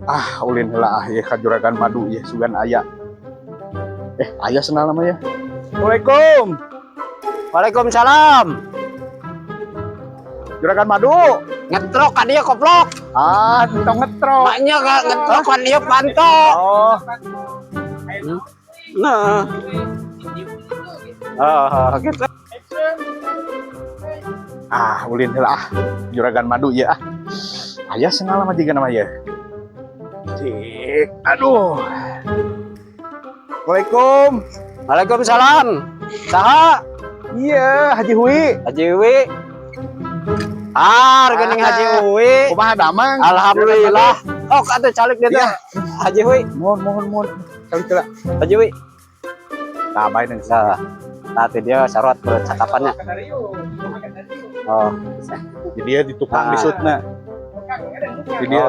Ah, ulin heula ah ye ka juragan madu ye sugan aya. Eh, aya senal namanya. Assalamualaikum. Waalaikumsalam. Juragan madu. Ngetrok ka dia koplok. Ah, tong ngetrok. Maknya ka ngetrok kan dia panto. Oh, Nah. Ah, gitu. Ah, ulin heula ah. Juragan madu ye ah. Aya senal mah jiga nama ye. Cik, aduh. Assalamualaikum. Waalaikumsalam. Saha? Iya, Haji Hui. Haji Wi. Ah, rekening Haji Hui. Kumaha damang? Alhamdulillah. Oh, atuh calik dia teh. Iya. Haji Hui, Mohon, mohon, mohon. Calik heula. Haji Hui. Tah, bae nang. Nah, tadi dia sarot percakapannya. Oh, Jadi dia di tukang Ah. di sutna. Jadi dia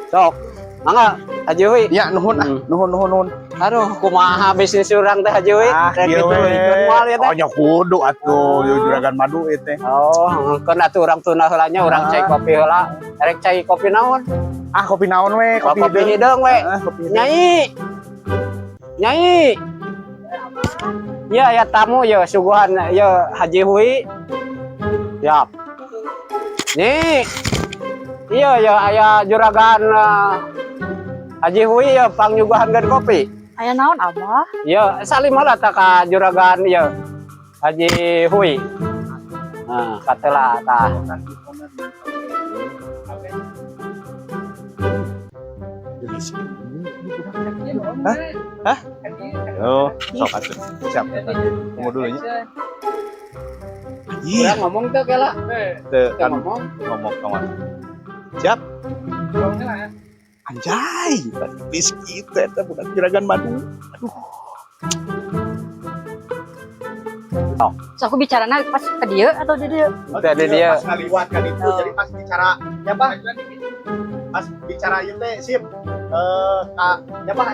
sok. Mangga, Haji Hui. Ya, nuhun ah, nuhun, nuhun, nuhun. Aduh, kumaha bisnis urang teh Haji Hui? Ah, Rek ieu we. dituluykeun moal ya teh. Oh, nya kudu atuh, oh, juragan madu ieu teh. Oh, kan atuh urang tuna heula nya, urang Ah. cai kopi heula. Rek cai kopi naon? Ah, kopi naon we? Kopi, kopi hideung we. Ah, kopi hideung. Nyai. Nyai. Ya, ya tamu ya suguhan ya Haji Hui. Siap. Nih. Iya ya aya juragan Haji Hui ya pangnyuguhankeun kopi. Aya naon, Abah? Ya, salim heula tah ka juragan ya Haji Hui. Nah, katela tah. Hah? Hah? Oh, sok atuh. Siap. Tunggu dulu nya. Urang ngomong teh kela. Teu Teu kan ngomong. Ngomong kawan. Siap. Anjay, bis kita eta budak juragan madu. Aduh. So aku bicarana pas ke dia atau di dia? Teu di dia. Pas ngaliwat kan itu, jadi pas bicara ya Pak. Pas bicara ieu teh sip. Eh, ka ya Pak.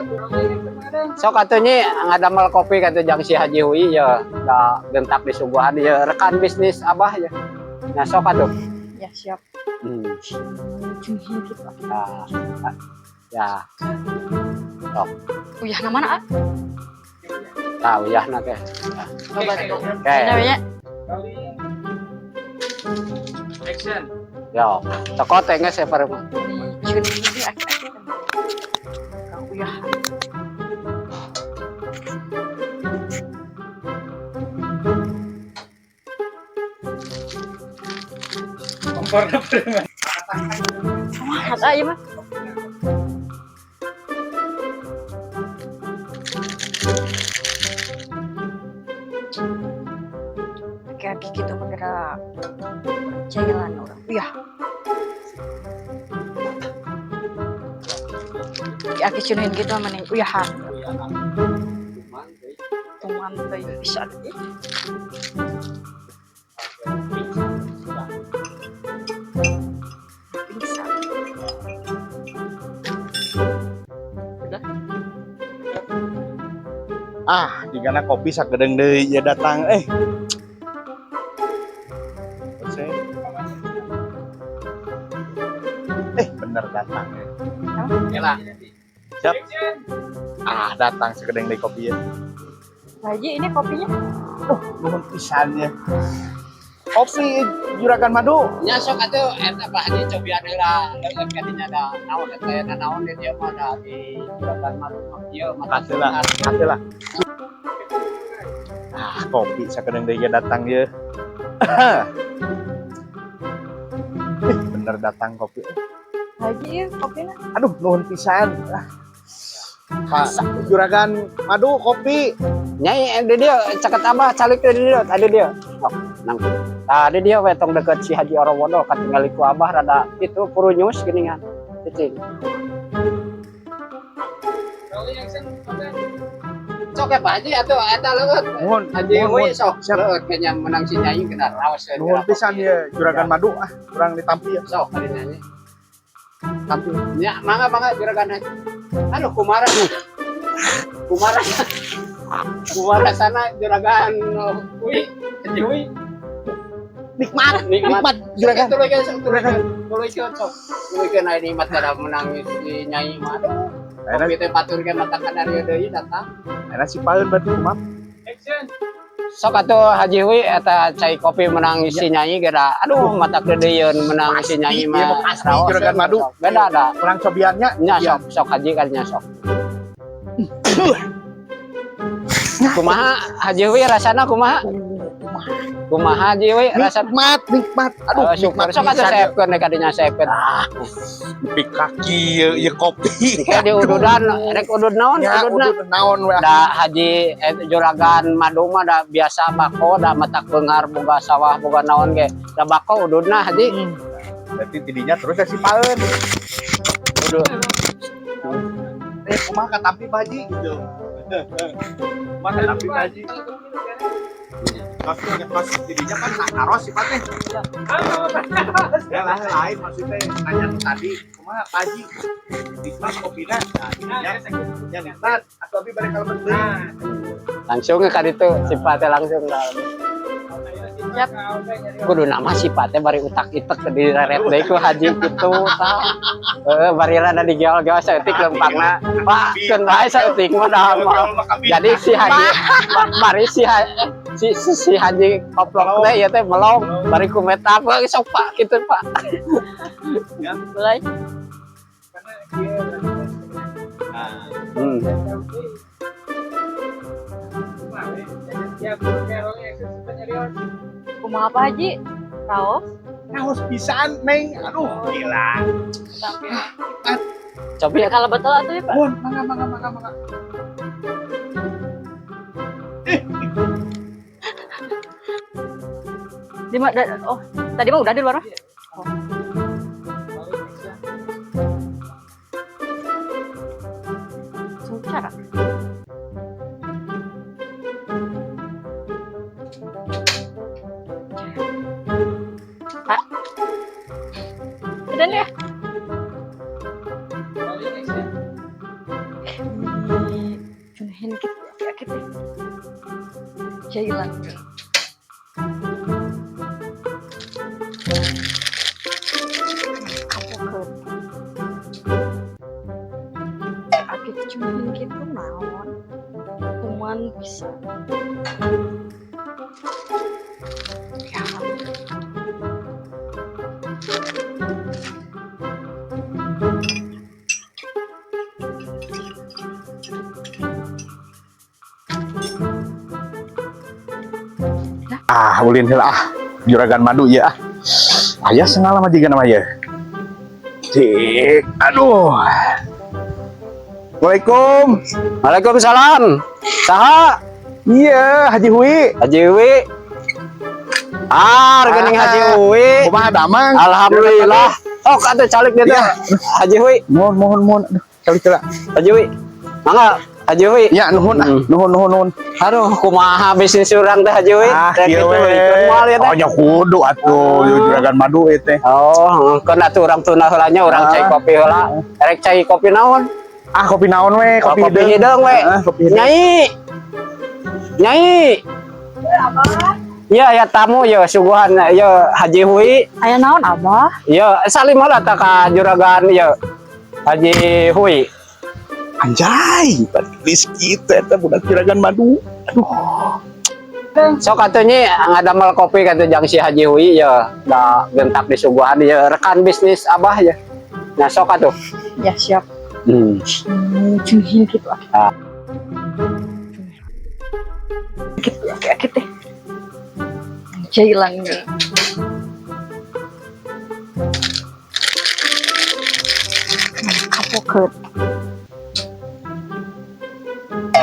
Sok atuh nyi ngadamel kopi kata jang si Haji Hui ya da gentak disuguhan ya rekan bisnis Abah ya. Nah, sok atuh. Ya, siap. Cuy gitu. Nah, ya, Uyah na mana, ah? Tah uyahna teh. Coba tuh. Oke. Ini ya. Yo, cokot teh geus ya mah. Cun ini aki-aki. Ka uyah. Wah, kata ieu mah. Aki-aki gitu mah percayaan orang. Uyah. Aki cunuhin gitu mah nih. Uyah. Tuman teh bisa deh. Pingsan. Udah. Ah, jigana kopi sakedeung deui ya datang eh. Eh, bener datang ya. Kela. Siap. Ah, datang sakedeung deui kopi ya. Haji, ini kopinya. Oh, nuhun pisan ya. Kopi juragan madu. Nya sok atuh eta Pak Haji cobian heula leueut ka dinya da naon eta ya naon di dieu mah da di juragan madu mah ieu mah. Kateula, kateula. Ah, kopi sakedeung deui ge datang ye. Eh, bener datang kopi. Haji, ieu kopinya. Aduh, nuhun pisan. Ah. Kak, juragan madu kopi. Nyai di dia caket Abah calik di dia tadi dia. Sok nang. Tah di dia we tong deket si Haji Orowodo katingali ku Abah rada itu purunyus geuningan. Cicing. Sok ya Pak Haji atuh eta leueut. Nuhun, Haji nuhun, Hui nuhun. sok Siap. leueut kayaknya menang si Nyai kena raos we. Nuhun pisan ya juragan madu ah, kurang ditampi ya. Sok kali nyanyi. Tampi. Ya, mangga mangga juragan Haji. Aduh, kumara. Kumara. Kumara sana juragan Hui, Haji Hui. Nikmat, Nikmat. nikmat juragan. Tuluy sok tuluy sok. Tuluy aya nikmat kada menang si Nyai mah. Aduh. Ayeuna Kopi teh batur ge mata kadario deui datang. Ayeuna si paeun berarti kumaha? Sok atuh Haji Hui eta cai kopi menang si Nyai ge da. Aduh, mata kedeyeun menang si Nyai Pasti, mah. ieu mah pasti Raos, juragan madu. Sok. Beda da. Kurang cobiannya. Nya sok sok Haji kan nya sok. Kumaha Haji Hui rasana kumaha? Kumaha Haji Hui rasana? Nikmat, nikmat. Aduh, Oh, syukur. nikmat Sok atuh pisan. seepkeun ka dinya seepkeun. Nepi kaki ieu ieu kopi. Kayak di ududan, rek udud naon Ya, ududna? udud naon we. Da Haji juragan madu mah da biasa bako da matak beunghar boga sawah boga naon ge. Da bako ududna Haji. Berarti tidinya terus ya si paeun. Udud. Eh, kumaha katampi Pak Haji gitu. Kumaha katampi Pak Haji? Tos tos tidinya kan naros si teh. Ya lah lain maksudnya nanya nu tadi, kumaha Pak Haji? Nikmat kopina. Nah, tidinya nya nikmat atau abi bari kalebet deui. Langsung ka ditu sifatnya langsung da. Siap. Kudu nama sifatnya bari utak itek direret deui ku Haji kitu tah. Heeh, bari rada digeol-geol saeutik lempangna. Pak, keun bae saeutik mah da mah. Jadi si Haji bari si Haji koplok teh ieu teh melong bari ku meta sok Pak kitu Pak. Mulai. Kumaha Pak Haji? Raos? Naos pisan, Neng. Aduh, gila. Cobi Ya kalau betul atuh ya Pak. Mun, mangga mangga mangga mangga. Di oh, tadi mah udah di luar mah. Oh. Langsung bicara. Pak. Udah nih ya. Cunahin gitu, aki-aki teh. Jailan. Kapokeun. Aki teh cunahin gitu naon. Kuman bisa. Ya. Ah, ulin heula ah. Juragan madu ya ah. Aya sengal mah jiga nama ye. Cik, aduh. Assalamualaikum. Waalaikumsalam. Saha? Iya, Haji Hui. Haji Hui. Ah, rekening Haji Hui. Kumaha damang? Alhamdulillah. Oh, atuh calik dia teh. Ya. Haji Hui, Mohon mohon mohon. Aduh, calik heula. Haji Hui. Mangga, Haji Hui. Ya, nuhun ah. Nuhun nuhun nuhun. Aduh, kumaha bisnis urang teh Haji Hui? Ah, Rek kieu itu we. ikut moal ya teh. Oh, nya kudu atuh juragan madu ieu teh. Oh, keun atuh urang tuna heula nya urang Ah. cai kopi heula. Rek cai kopi naon? Ah, kopi naon we? Kopi, kopi hideung we. Ah, kopi hideung. Nyai. Nyai. Iya, ya tamu ya suguhan ya Haji Hui. Aya naon Abah? Ya, salim heula tah ka juragan ya Haji Hui. Anjay, geus kitu eta budak juragan madu. Aduh. Sok atuh nyi ngadamel kopi kata jang si Haji Hui ya da gentak disuguhan ya rekan bisnis Abah ya. Nah, sok atuh. Ya siap. Cunahin gitu aki. Ah. Gitu aki-aki teh. Jailan. Kapokeun.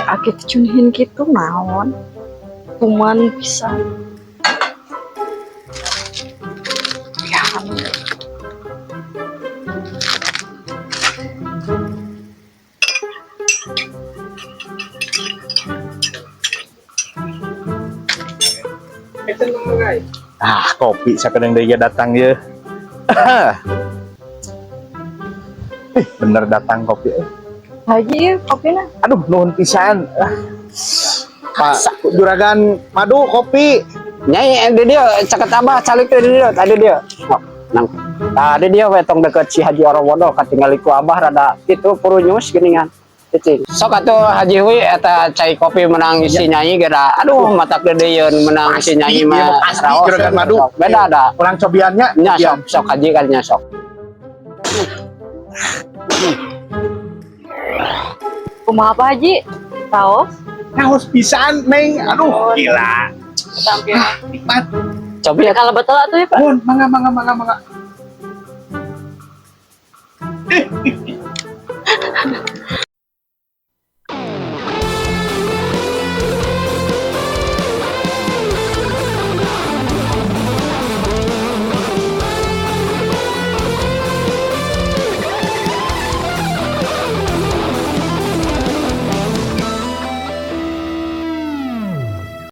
Aki teh cunahin gitu naon. Kuman bisa. Ya. Ah, kopi sakedeung deui ge datang ye. Eh, bener datang kopi. Haji kopina. Aduh, nuhun pisan. Ah. Pak Juragan madu kopi. Nyai di dieu caket Abah, calik di dieu, tadi dia. Oh, nang. Tadi dia we tong deket si Haji Orowodo, katingali ku Abah rada kitu purunyus geuningan. Cicing. Sok atuh, Haji Hui, eta cai kopi menang si Nyai gera. Aduh, matak deudeuieun menang si Nyai Pasti, mah. iya, pasti, Raos. Juragan Madu. Sok, beda ada. Urang cobiannya. Nya Cobian. sok sok, Haji kan nya sok. Kumaha, Pak Haji? Raos? Raos pisan, Neng. Aduh, gila. Tampil. Nikmat. Cobi. Kalau betul atuh ya, Pak. Mun, mangga, mangga, mangga, mangga.